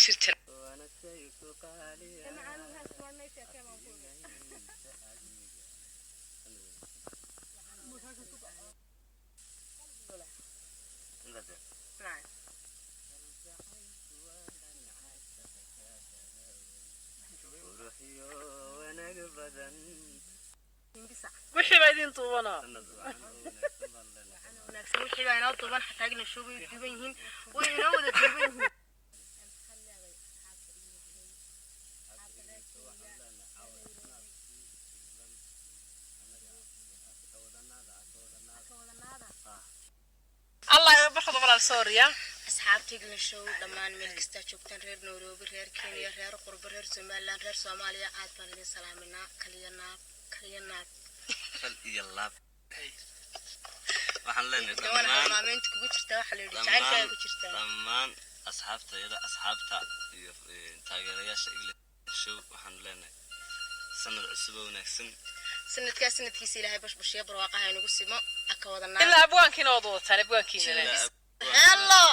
Shir jira. Wixii baa idin duubanaa. Wanaagsan wixii baa inoo duuban, xataa igna shoogay duuban yihiin, way inoo wada duuban yihiin. Allah baxdo walaal, sooriya. Asxaabta Igla Show dhammaan, meel kastaa joogtaan, reer Nairobi, reer Kenya, reer qurbo, reer Somaliland, reer Soomaaliya, aad baan idin salaaminaa. Kaliya naab, kaliya naab. Kal iyo laab waxaan leenahay dhawana dhammaan halmaameynta kugu jirtaa, waxaa la yidhi jacaylkaaga ku jirtaa. Dhammaan asxaabtayada, asxaabta iyo taageerayaasha English Show, waxaan leenahay sanad cusub oo wanaagsan. Sanadkaa sanadkiisa Ilaahay bashbashiyo barwaaqaha inagu simo, aka wada naab. Ilaa abwaankiina waad wadataan, abwaankiinana. Hello.